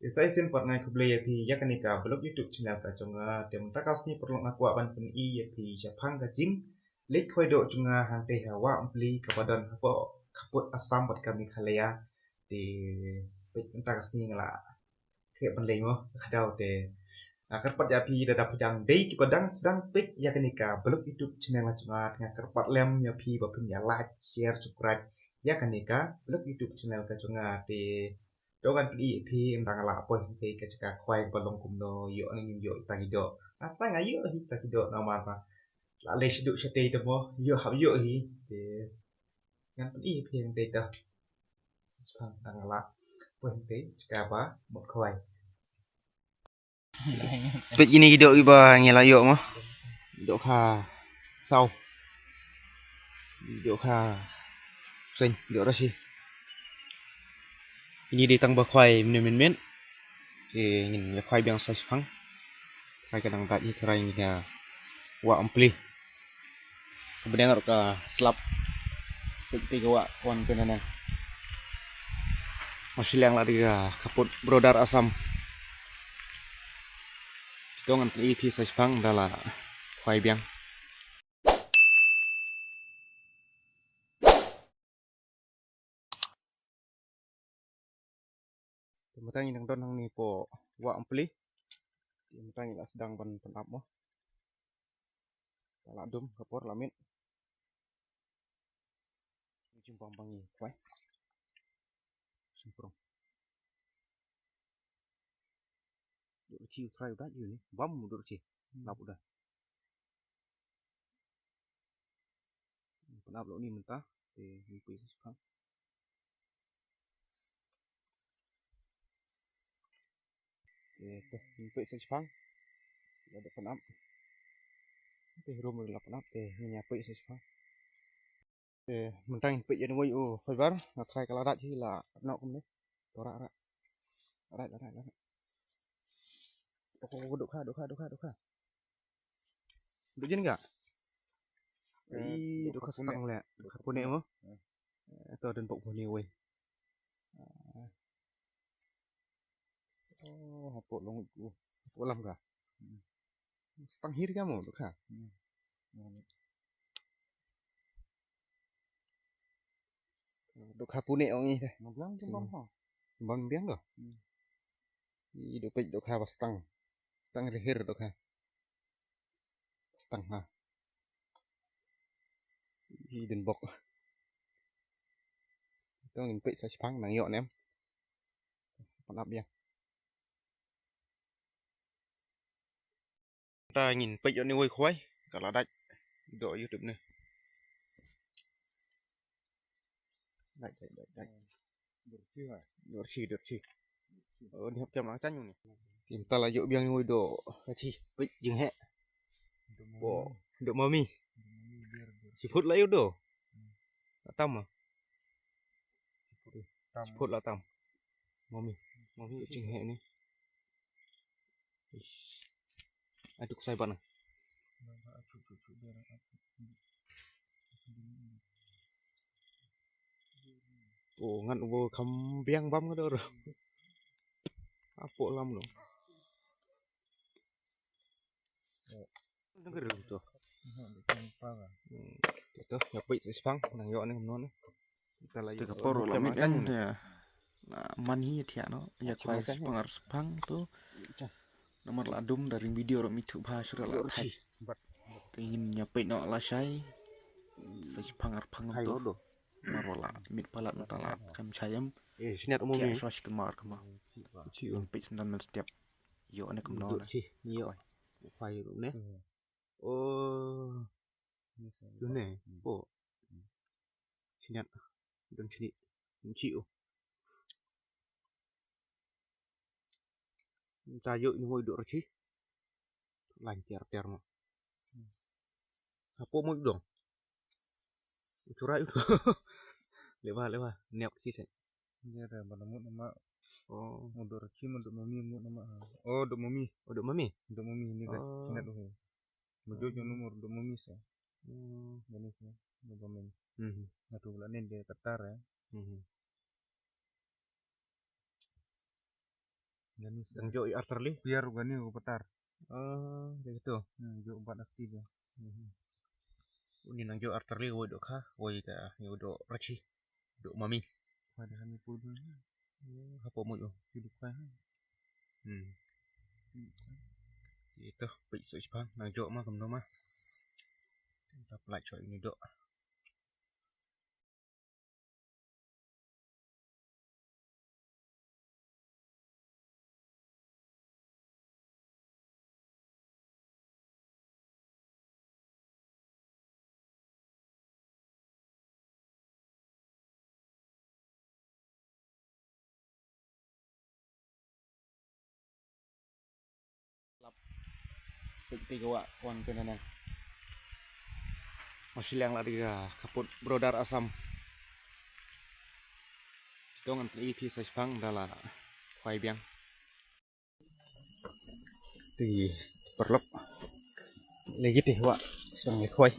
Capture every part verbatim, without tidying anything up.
Te sa shisien pat nga ai khublei ïa phi ïa kane ka vlog YouTube channel ka jong nga. Te mynta ka sngi paralok nga kwah ban pyni ïa phi shaphang ka jing leit khwai doh jong nga hangtei ha Wah Umpli kaba don hapoh khappud Assam bad ka Meghalaya. Te peit mynta ka sngi nga la khreh ban leit mo ka khadaw te nga kyrpad ïa phi lada phi dang dei kiba dang sdang peit ïa kane ka vlog YouTube channel ka jong nga, nga kyrpad lem ïa phi ba phin ïa like, share, subscribe ïa kane ka vlog YouTube channel ka jong nga. Te to ngan pyni ïa phi ynda nga la poi hangtei ka jaka khwai ba long kumno, ïoh ne ngim ïoh ita ki doh. Nga trai nga ïoh hi ita ki doh namar ba la leit shaduh shatei te mo, ïoh hap ïoh hi. Te ngan pyni ïa phi hangtei te. Shaphang ynda nga la poi hangtei jaka ba mut khwai. Peit kine ki doh kiba ngi la ïoh mo. Doh kha saw. Doh kha seng, doh rasi. Kine dei tang ba khwai mynne mynmiet. Te ngin ïa khwai biang sa shaphang. Trai ka dang dait hi, trai ngin ïa wah Umpli. Ka bneng ruh ka slap. Peit te ka wah wan te naneng. Nga shiliang la dei ka khappud border Assam. To ngan pyni ïa phi sa shaphang da la khwai biang. Te mynta ngi dang don hangne hapoh Wah Umpli. Te mynta ngi la sdang ban pynap mo. La dum ka por la miet. Ngi jingbang bang ngi khwai. Sumprong. Doh rchi u trai u dait ïa une. Bam doh rchi. Lap u dait. Pynap lok ni mynta. Te ngi peit sa shaphang. Te te ngi peit sa shaphang. La dep pynap. Te rum la pynap te ngi ïa peit sa shaphang. Te mynta ngin peit ïa uwei u fiber, nga trai ka la dait hi la noh kumne. To rah rah. Rah rah rah rah. Doh kha doh kha doh kha doh kha. Doh jin ka? Ih, doh kha stang leh. Doh kha pune mo. To don bok pune uwei. Oh, hapoh long u. Hapoh lam ka. Stang hi ka mo doh kha. Doh kha pune ong i. Bam biang ka. I doh peit doh kha ba stang. Stang rihir doh kha. Stang ha. I den bok. To ngin peit sa shaphang nang ïoh ne em. Pynap biang. Ta ngin peit ïa une uwei khwai ka la dait. Doh YouTube ne. Dait dait dait dait. Doh rchi doh rchi. Oh, ni hap jam lang chan ni. Kim ta la ïoh biang une uwei doh rchi. Peit jing he. Doh mami. Siput la ïoh doh. Tam ah. Siput la tam. Mami. Mami jing he ni. Aduk sai bana. Oh, ngan ubo kham biang bam ka dor. Apo lam lo. Nang kere to. To, to, ïa peit sa shaphang nang ïoh ne kumno ne. Te ka por la mit kan te. Na man hi thiah no ïa khwai shaphang ar shaphang to. Namar la dum da ring video ro mit thu bha sura la thai. Te ngin ïa peit no la shai. Sa shaphang ar phang to. Mar wala mit palat mata la kam shai em. Eh, sniat mo mi. Shwa shi kemar kemar. Peit sendal mel step. Ïoh ne kumno ne. Ïoh. Khwai ne. Oh. Tu ne. Oh. Sniat. Don sini. Nchi oh. Ta ïoh ni hoi dok rchi. Lan tiar tiar mo. Apo mo dong. Churai. Lewa lewa. Niap rchi te. Ni ada bala mut nama. Oh. Mut dok rchi mut dok mami mut nama. Oh, dok mami. Oh, dok mami. Dok mami ni da. Oh. Sniat oh. Mujur jong nomor dok mami sa. Hmm. Mami sa. Dok mami. Hmm. Ngatu la nen dia katar ya. Hmm. Dang jooh i artylli. Biar gani ko patar. Ah, de to. Hmm, jooh bat akti dia. Hmm. Uni nang jooh artylli, woi doh kha, woi ka, woi doh rachi. Doh mami. Pada hani pun. Hmm, hapo mo yo. Hidup kha. Hmm. Ito, peit sa shipang, nang jooh ma, kumno ma. Tap lait choi ini doh. Lap. Peit ti ka wah wan pynanang. Masi liang la di ka kaput brother Assam. Dong an phi sa shipang da la khwai biang. Ti paralok. Lagi ti wah sang le khwai.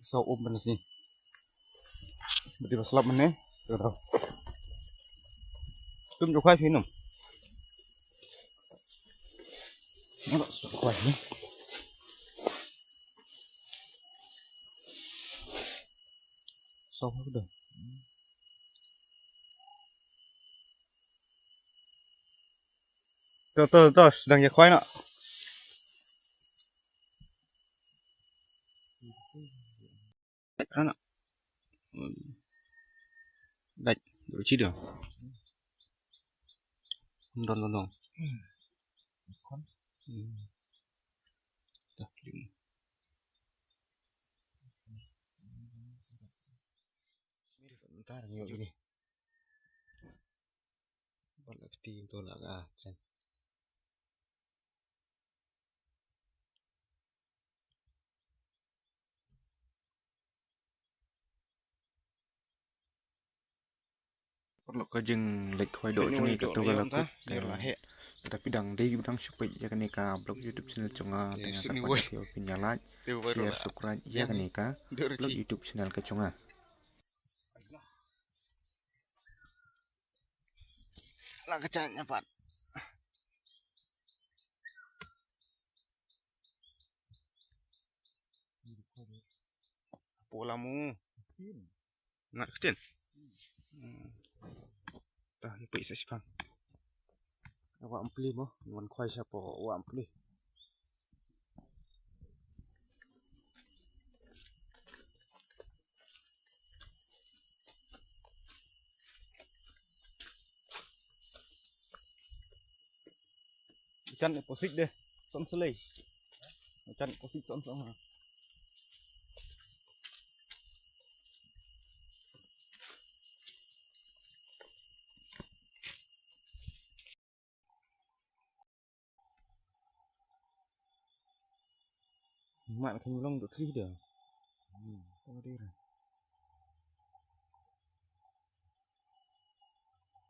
Saw um ban sini. Badi ba slap mane. Tum ju khwai phi num. Nalo saw khwai ni. Saw khwai dah. To, to, to, sdang ïa khwai noh. Dait, ano. Dait, dulu ci dong. Don, don, don. Hmm. Dah, lim. Ntar nyo ini. Bal akti to la ka, ah, chan. Paralok, ka jingleit khwai doh jong ngi ka tu ka la kut, te la heh. Lada phi dang dei ba dang shu peit ïa kane ka vlog YouTube channel jong nga, te nga kyrpad ïa phi, phin ïa like, share, subscribe ïa kane ka vlog YouTube channel ka jong nga. La ka cha nya pat. Pola mu. Ngat ktien. Hmm. Ta, ipoi sa shipang. Wa ampli mo, wan khwai shapo, wa ampli. Chan posik de, son selei. Chan posik son son ha. Mat kan long tu tri dia. Hmm. Oh, dia.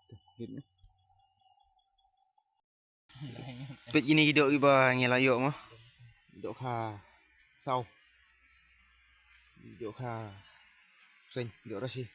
Tu, dia ni. Peit kine ki doh kiba ngi la ïoh mo. Doh kha saw. Doh kha seng, doh rasi.